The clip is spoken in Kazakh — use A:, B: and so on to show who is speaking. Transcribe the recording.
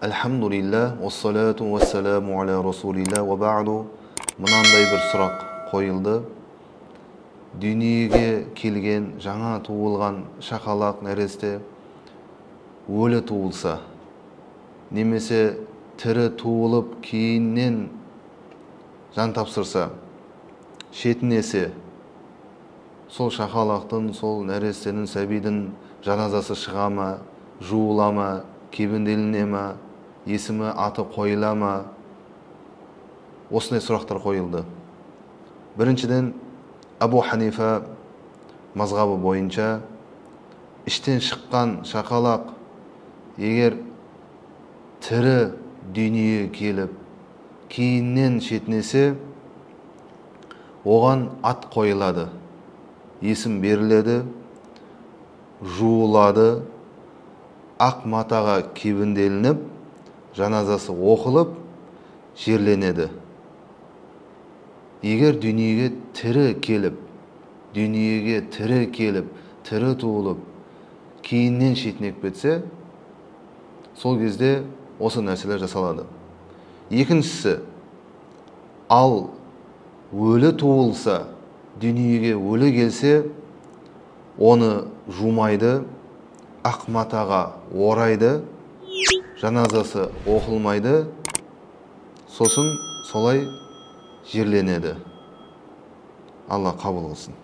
A: Альхамдулилля, уассалату уассаламу аля расулилля, уа ба'ду. Мынандай бір сұрақ қойылды. Дүниеге келген, жаңа туылған шақалақ нәресте өлі туылса, немесе тірі туылып кейіннен жан тапсырса, шетінесе, сол шақалақтың, сол нәрестенің, сәбидің жаназасы шыға ма, жуыла ма, кебінделіне ма, есімі, аты қойыла ма? Осындай сұрақтар қойылды. Біріншіден, Абу Ханифа мазғабы бойынша іштен шыққан шақалақ егер тірі дүние келіп, кейіннен шетінесе, оған ат қойылады, есім беріледі, жуылады, ақ матаға кебінделініп, жаназасы оқылып, жерленеді. Егер дүниеге тірі келіп, дүниеге тірі келіп, тірі туылып, кейіннен шетінеп кетсе, сол кезде осы нәрселер жасалады. Екіншісі, ал өлі туылса, дүниеге өлі келсе, оны жумайды, ақ матаға орайды, жаназасы оқылмайды, сосын солай жерленеді. Алла қабыл қылсын.